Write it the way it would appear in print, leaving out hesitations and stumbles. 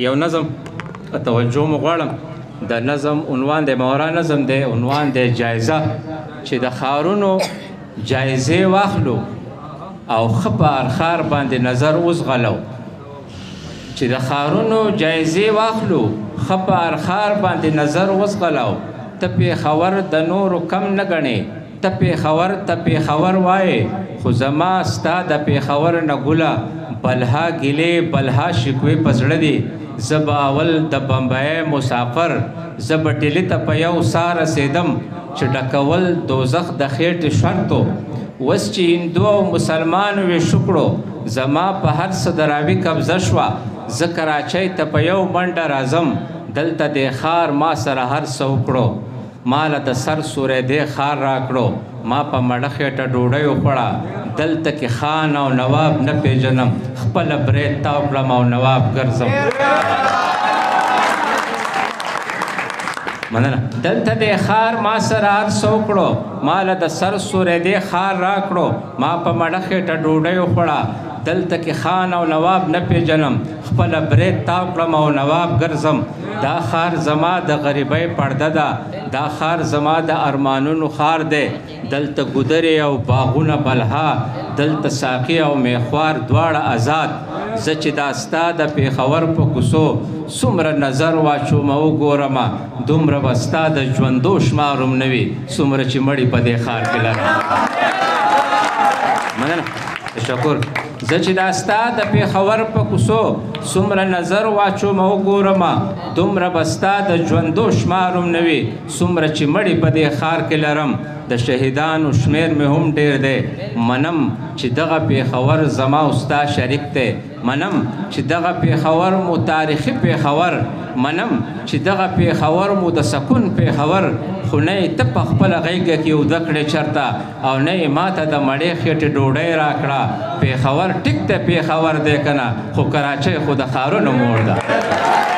یو نظم توجه مو غواړم. د نظم عنوان دی، مورا نظم دی، عنوان دی جایزه. چې د ښارونو جایزې واخلو او ښه په هر ښار باندې نظر وزغلو. چې د ښارونو جایزې واخلو، ښه په هر ښار باندې نظر وزغلو. ته پېښور د نورو کم نه ګڼې، ته پېښور ته پېښور وایې، خو زما ستا د پېښور نه ګله بلها ګیلې بلها شکوې په زړه دي. زه به اول د بمبۍ مسافر، زه به ډیلي ته په یو سا رسېدم چې ډکول دوزخ د خېټې شرط و. اوس چې هندو او مسلمان وې شکړو، زما په هر څه د راوي قبضه شوه. زه کراچۍ ته په یو منډه راځم، دلته دې ښار ما سره هر څه وکړو. ماله د سر سوری دې ښار راکړو، ما په مړه خېټه ډوډۍ وخوړه. دلته کې خان او نواب نه پېژنم، خپله برېت تاو کړم او نواب ګرځم. مننه. دلته دې ښار ما سره هر څه وکړو، ماله د سر سوری دې ښار راکړو، ما په مړه خېټه ډوډۍ وخوړه. دلته کې خان او نواب نه پېژنم، خپله برېت تاو کړم او نواب ګرځم. دا ښار زما د غریبۍ پرده ده، دا ښار زما د ارمانونو ښار دی. دلته ګودرې او باغونه بلها، دلته ساقي او میخوار دواړه ازاد. زه چې دا ستا د پېښور په کوڅو څومره نظر واچومه وګورمه، دومره به ستا د ژوندو شمار هم نه وي څومره چې مړي په دې ښار کې لرم. مننه، تشکر. زه چې دا ستا د پېښور په کوڅو څومره نظر واچومه وګورمه، دومره به ستا د ژوندو شمار هم نه وي څومره چې مړي په دې ښار کې لرم. د شهیدانو شمېر مې هم ډېر دی، منم چې دغه پېښور زما او ستا شریک دی. منم چې دغه پېښور مو تاریخي پېښور، منم چې دغه پېښور مو د سکون پېښور. خو نه یې ته په خپله غېږه کې اوده کړې چېرته، او نه یې ما ته د مړې خېټې ډوډۍ راکړه. پېښور ټیک ته پېښور دی که نه، خو کراچۍ خو د ښارونو مور ده.